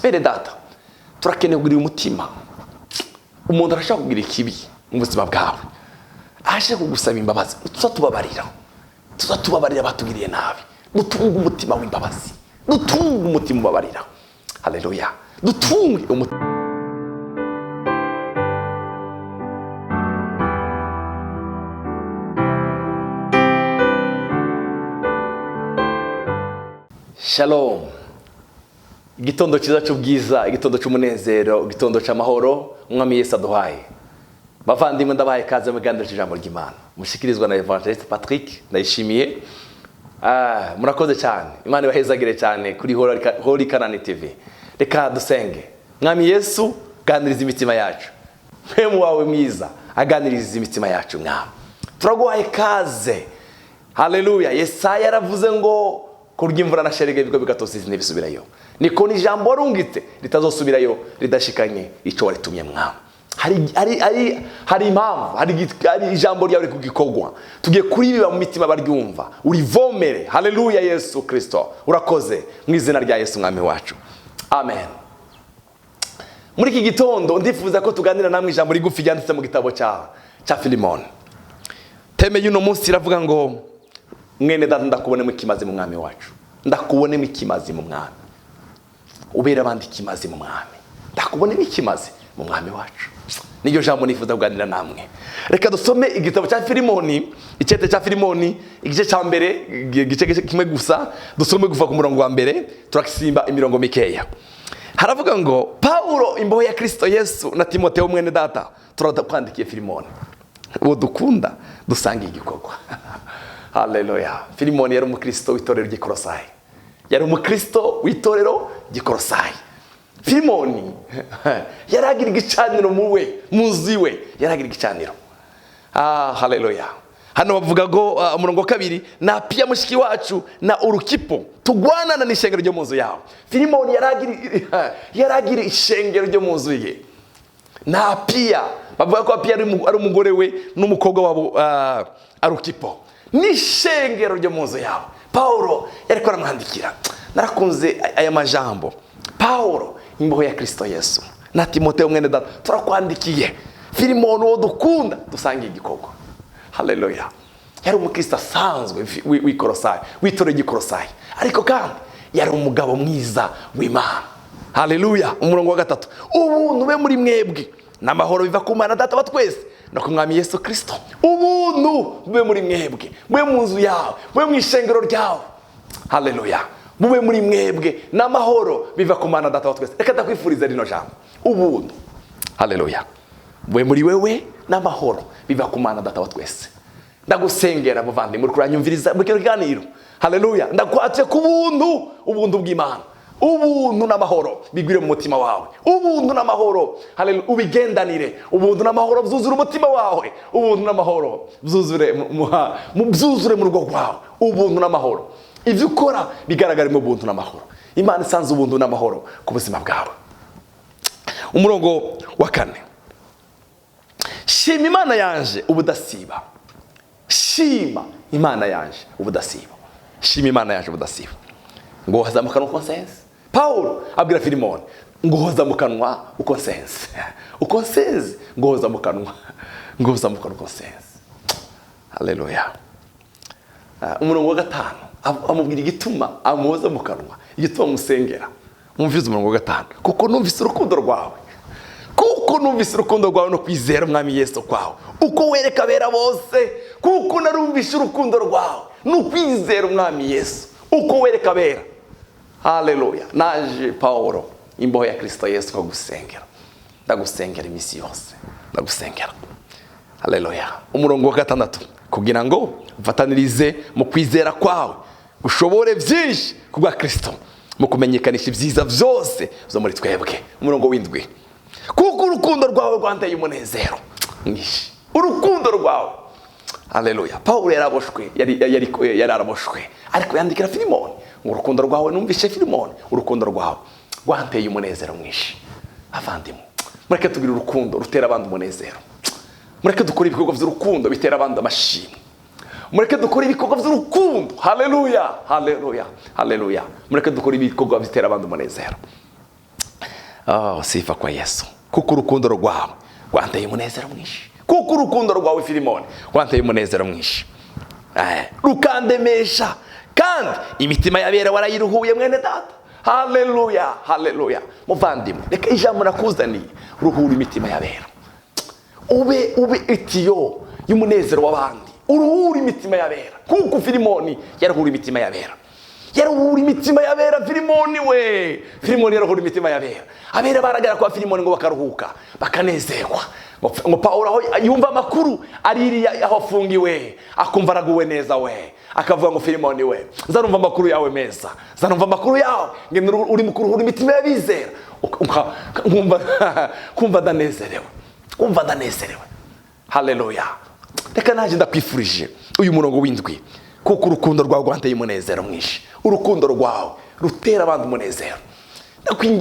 Bene data, turakeneye kugira umutima. Umuntu arashaka kugira ikibi mu buzima bwawe, aje kugusaba imbabazi, tuzatubabarira, tuzatubabarira batugiriye nabi. Dutunge umutima w'imbabazi, dutunge umutima ubabarira. Haleluya, dutunge umutima. Shalom. Igitondo cyiza cy'ubwiza, igitondo cy'umunezero, igitondo cy'amahoro Umwami Yesu aduhaye. Bavandimwe, ndabahaye ikaze mu kiganiro cy'ijambo ry'Imana mushikirizwa na Evangeliste Patrick Ndayishimiye. Murakoze cyane, Imana ibahezagire cyane kuri Holy Canaan TV. Reka dusenge. Mwami Yesu, ganiriza imitima yacu, mpemu wawe mwiza aganiriza imitima yacu. Mwami, turaguhaye ikaze. Haleluya. Yesaya yaravuze ngo kurya imvura na sherege ibigo bigatosiza ntibisubirayo, niko ni ijambo warungitse ritazosubirayo ridashikanye icyo waritumye. Mwami, hari impamvu, hari ijambo ryawe kugikorwa, tugiye kuribiba mu mitima baryumva, urivomere. Haleluya. Yesu Kristo, urakoze mu izina rya Yesu Mwami wacu, amen. Muri iki gitondo ndifuza ko tuganira namwe ijambo rigufi ryanditse mu gitabo cya Filimoni. Teme y'uno munsi iravuga ngo mwene data, ndakubonemo ikimazi mu Mwami wacu, ndakubonemo ikimazi mu Mwami, ubera abandi ikimazi mu Mwami, ndakubonemo ikimazi mu Mwami wacu. Niryo jambo nifuza kuganira namwe. Reka dusome igitabo cya Filimoni, icyete cya Filimoni, igice cya mbere, igice kimwe gusa, dusome kuva ku murongo wa mbere, turasimba imirongo mikeya. Haravuga ngo Paulo imbohe ya Kristo Yesu na Timoteo mwene data, turakwandikiye Filimoni, uwo dukunda dusangiye igikorwa. Haleluya. Filimoni yari umukristo w'itorero ry'Ikorosayi, yari umukristo w'itorero ry'Ikorosayi. Filimoni yaragira igicaniro muwe, muzi we yaragira igicaniro. Haleluya. Hano bavuga ngo umurongo wa kabiri, na Pia mushiki wacu na Urukipo tugwanana n'ishengero ryo mu nzu yawe. Filimoni yaragira ishengero ryo mu nzu ye. Na Pia, bavuga ko Pia ari umugore we n'umukobwa wabo Arukipo, n'ishengero ryo mu nzu yawe. Paulo yariko aramwandikira. Narakunze aya majambo. Paulo imbohe ya Kristo Yesu na Timoteo mwene data, turakwandikiye Filimoni uwo dukunda dusangiye igikorwa. Haleluya. Yari umukristo asanzwe w'Ikorosayi, w'itorero ry'Ikorosayi, ariko kandi yari umugabo mwiza w'Imana. Haleluya. Umurongo wa gatatu, ubuntu be muri mwebwe n'amahoro biva ku Mana Data wa twese no ku Mwami Yesu Kristo. Ubuntu bube muri mwebwe, bube mu nzu yawe, bube mu ishengero ryawe. Haleluya. Bube muri mwebwe n'amahoro biva ku Mana Data wa twese. Reka ndakwifuriza rino jambo, ubuntu. Haleluya. Bube muri wewe n'amahoro biva ku Mana Data wa twese. Ndagusengera muvandimwe, uri kuranyumviriza muri kino kiganiro. Haleluya. Ndakwatse ku buntu, ubuntu bw'Imana, ubuntu n'amahoro bigwire mu mutima wawe, ubuntu n'amahoro. Haleluya. Ubigendanire, ubuntu n'amahoro byuzure umutima wawe, ubuntu n'amahoro byuzure byuzure mu rugo rwawe, ubuntu n'amahoro. Ibyo ukora bigaragare mu buntu n'amahoro. Imana isanze ubuntu n'amahoro ku buzima bwawe. Umurongo wa kane, shima Imana yanje ubudasiba, shima Imana yanje ubudasiba, shima Imana yanje ubudasiba. Ngo hoza mu kanwa uko nsenze. Paulo abwira Filimoni ngo hoza mu kanwa uko nsenze, uko nsenze, ngo hoza mu kanwa, ngo hoza mu kanwa uko nsenze. Haleluya. Umurongo wa gatanu amubwira igituma amuhoza mu kanwa, igituma amusengera. Umvise umurongo wa gatanu, kuko numvise urukundo rwawe, kuko numvise urukundo rwawe no kwizera Umwami Yesu kwawe, uko wereka abera bose, kuko narumvise urukundo rwawe no kwizera Umwami Yesu, uko wereka abera. Haleluya. Naje Paulo imbohe ya Kristo Yesu kugusengera, ndagusengera iminsi yose, ndagusengera. Haleluya. Umurongo wa gatandatu, kugira ngo ufatanirize mu kwizera kwawe ushobore byinshi kubwa Kristo mu kumenyekanisha ibyiza byose byo muri twebwe. Umurongo w'indwi, kuko urukundo rwawe rwanteye umunezero mwinshi, urukundo rwawe. Haleluya. Paulo yaraboshwe, yari araboshwe, ariko yandikira Filimoni ngo urukundo rwawe numvishe Filimoni, urukundo rwawe rwanteye umunezero mwinshi. Avandimwe, mureke tugire urukundo rutera abandi umunezero, mureke dukore ibikorwa by'urukundo bitera abandi amashimwe, mureke dukore ibikorwa by'urukundo. Haleluya, haleluya, haleluya. Mureke dukore ibikorwa bitera abandi umunezero. Oh, sifa kwa Yesu, kuko urukundo rwawe rwanteye umunezero mwinshi, kuko urukundo rwawe Filimoni rwanteye umunezero mwinshi, rukandemesha, kandi imitima y'abera warayiruhuye mwene data. Haleluya, haleluya. Muvandimwe, reka ijambo nakuzaniye, ruhura imitima y'abera, ube itiyo y'umunezero w'abandi, uruhura imitima y'abera, kuko Filimoni yaruhura imitima y'abera, yaruhura imitima y'abera. Filimoni we, Filimoni yaruhura imitima y'abera. Abera baragera kwa Filimoni ngo bakaruhuka, bakanezerwa. Ngo Pawulo aho yumva amakuru aririya aho afungiwe, akumva araguwe neza we, akavuga ngo Filimoni we, nzarumva amakuru yawe meza, nzarumva amakuru yawe, ngende uri mu kuruhura imitima y'abizera, nkumva ndanezerewe, nkumva ndanezerewe. Haleluya. Reka nanjye ndakwifurije uyu murongo w'indwi, kuko urukundo rwawe rwanteye umunezero mwinshi, urukundo rwawe rutera abandi umunezero.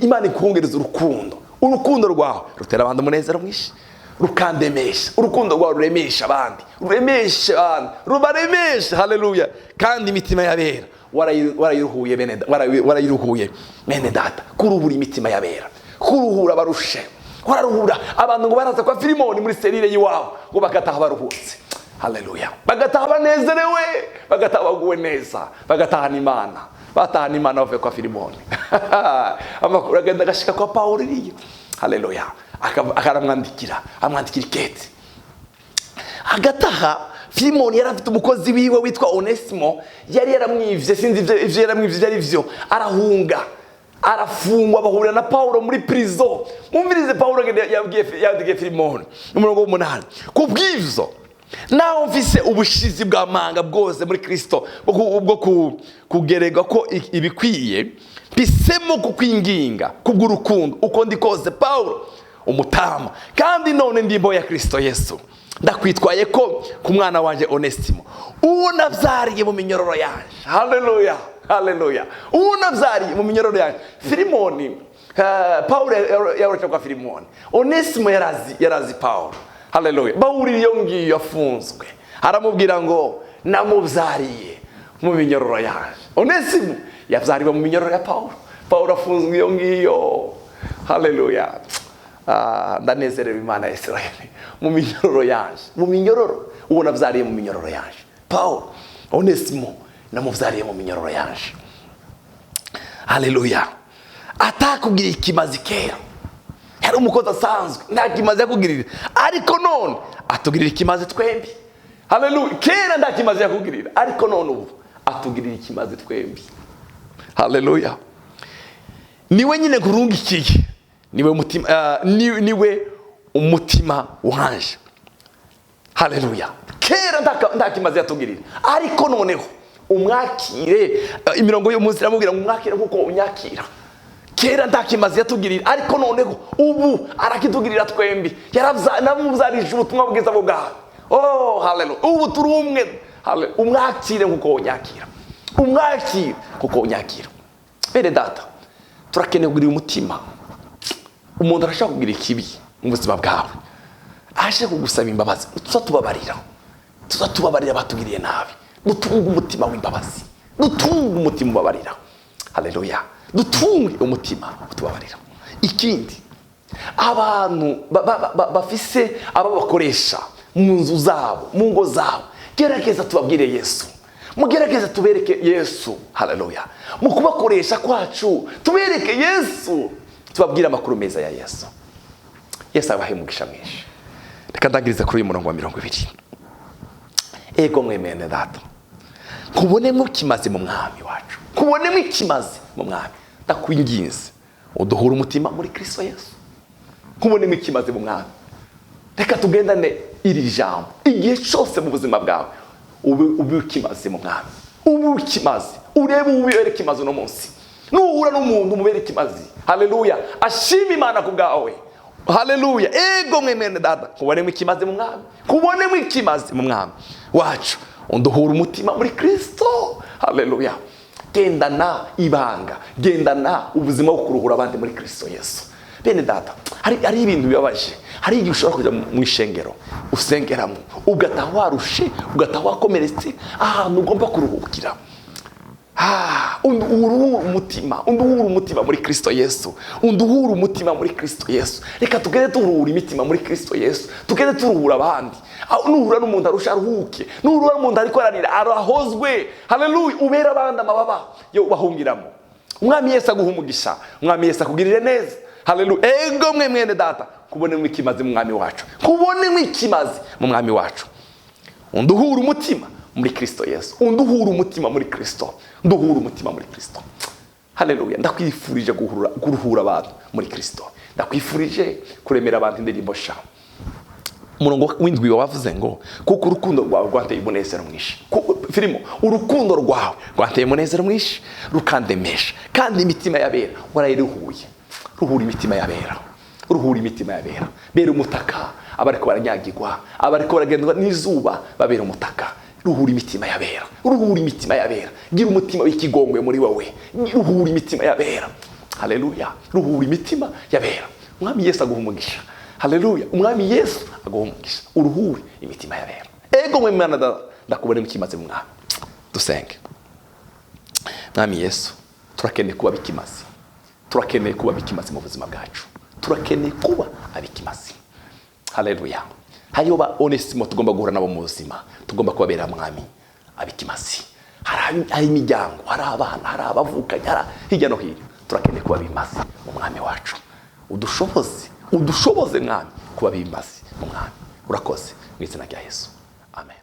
Imana ikongereza urukundo, urukundo rwawe rutera abandi umunezero mwinshi, rukandemesha, urukundo rwawe ruremesha abandi, ruremesha abandi, rubaremesha. Haleluya. Kandi imitima y'abera warayiruhuye bene warayiruhuye bene data, kuruhura imitima y'abera, kuruhura abarushe, wararuhura abantu ngo baraza kwa Filimoni muri serire y'iwabo ngo bagataha baruhutse. Haleluya. Bagataha banezerewe, bagataha baguwe neza, bagatahana Imana, batahana Imana bavuye kwa Filimoni. Amakuru agenda agashika kwa Pawulo iriya. Haleluya. Akaramwandikira, amwandikira ikete. Agataha Filimoni yari afite umukozi wiwe witwa Onesimo, yari yaramwivye, sinzi ivyo yaramwivye ibyo ari vyo, arahunga, arafungwa, bahurira na Pawulo muri prison. Mwumvirize Pawulo yabwiye Filimoni umurongo w'umunani, kubw'ivyo naho mfise ubushizi bw'amanga bwose muri Kristo bwo kugererwa ko ibikwiye, mpisemo kukwinginga kubw'urukundo uko ndi kose Pawulo umutama, kandi none ndi imbohe ya Kristo Yesu, ndakwitwaye ko ku mwana wanje Onesimo, uwo nabyariye mu minyororo yanje. Haleluya, haleluya. Uwo nabyariye mu minyororo yanje. Filimoni, Pawulo yaroretse kwa Filimoni, Onesimo yarazi Pawulo. Haleluya. Bahurira iyo ngiyo afunzwe, aramubwira ngo namubyariye mu minyororo yanje. Onesimo yabyariwe mu minyororo ya Pawulo. Pawulo afunzwe iyo ngiyo. Haleluya. Ndanezerewe Imana ya Isirayeli mu minyororo yanje, mu minyororo uwo nabyariye mu minyororo yanje. Pawulo, Onesimo namubyariye mu minyororo yanje. Haleluya. Atakubwira ikimazi kera, yari umukozi asanzwe, nta kimazi yakugirira, ariko none atugirira ikimazi twembi. Haleluya. Kera nta kimazi yakugirira, ariko none ubu atugirira ikimazi twembi. Haleluya. Niwe nyine nkurungikiye, niwe mutima, niwe umutima wanje. Haleluya. Kera nta kimazi yatugirira, ariko noneho umwakire. Imirongo y'umunsi iramubwira ngo umwakire nkuko unyakira. Kera nta kimazi yatugirira, ariko noneho ubu arakitugirira twembi. Namubyarije ubutumwa bwiza bw'ubwami. Oh, haleluya. Ubu turi umwe. Haleluya. Umwakire nkuko unyakira, umwakire nkuko unyakira. Bene data, turakeneye kugira umutima. Umuntu arashaka kugira ikibi mu buzima bwawe, aje kugusaba imbabazi, tuzatubabarira, tuzatubabarira batugiriye nabi. Dutunge umutima w'imbabazi, dutunge umutima ubabarira. Haleluya. Dutunge umutima utubabarira. Ikindi, abantu bafise ababakoresha mu nzu zabo, mu ngo zabo, gerageza tubabwire Yesu, mugerageze tubereke Yesu. Haleluya. Mu kubakoresha kwacu tubereke Yesu, tubabwire amakuru meza ya Yesu. Yesu abahe umugisha mwinshi. Reka ndangirize kuri uyu murongo wa 20. Ego mwemene data, kubonemo ikimazi mu mwami wacu, kubonemo ikimazi mu mwami. Ndakwinginze uduhure umutima muri Kristo Yesu, kubonemo ikimazi mu mwami. Reka tugendane iri jambo igihe cyose mu buzima bwawe, ube ikimazi mu mwami, ube ikimazi, urebe ubere ikimazi uno munsi. Nuhura n'umuntu umubere ikimazi. Haleluya. Ashima Imana ku bwawe. Haleluya. Ego mwemene data, kubonemo ikimazi mu mwami, kubonemo ikimazi mu mwami wacu, unduhura umutima muri Kristo. Haleluya. Gendana ibanga, gendana ubuzima bwo kuruhura abandi muri Kristo Yesu. Bene data, hari ibintu bibabaje. Hari igihe ushobora kujya mu ishengero usengeramo, ugataha warushe, ugataha wakomeretse, ahantu ugomba kuruhukira. Unduhura umutima, unduhura umutima muri Kristo Yesu, unduhura umutima muri Kristo Yesu. Reka tugende turuhura imitima muri Kristo Yesu, tugende turuhura abandi. Nuhura n'umuntu arusha aruhuke, nuhura n'umuntu ariko ararira arahozwe. Haleluya! Ubera abandi amababa yo bahungiramo. Umwami Yesu aguha umugisha, Umwami Yesu akugirire neza. Haleluya! Ego mwe mwene data, kubonemo ikimazi mu Mwami wacu, kubonemo ikimazi mu Mwami wacu. Unduhura umutima muri Kristo Yesu, unduhura umutima muri Kristo, nduhura umutima muri Kristo. Haleluya! Ndakwifurije guruhura abantu muri Kristo, ndakwifurije kuremera abantu indirimbo sha. Umurongo w'indwi wavuze ngo kuko urukundo rwawe rwanteye umunezero mwinshi. Filimo, urukundo rwawe rwanteye umunezero mwinshi rukandemesha, kandi imitima y'abera warayiruhuye. Ruhura imitima y'abera, ruhura imitima y'abera. Bera umutaka abariko baranyagirwa, abariko baragendwa n'izuba, babera umutaka. Ruhura imitima y'abera, ruhura imitima y'abera. Gira umutima w'ikigongwe muri wowe, ruhura imitima y'abera. Haleluya! Ruhura imitima y'abera. Umwami Yesu aguha umugisha. Haleluya! Umwami Yesu aguha umugisha, uruhure imitima y'abera. Ego mwe mwana data, ndakubona mukimaze mu Mwami. Dusenge. Mwami Yesu, turakeneye kuba bikimaze, turakeneye kuba bikimaze mu buzima bwacu, turakeneye kuba abikimaze. Haleluya! Hariho ba Onesimo tugomba guhura nabo mu buzima, tugomba kubabera Mwami abikimazi. Hari imiryango, hari abana, hari abavukanye, hari hirya no hino. Turakeneye kuba bimaze mu Mwami wacu. Udushoboze, udushoboze Mwami kuba bimaze mu Mwami. Urakoze mu izina rya Yesu, amen.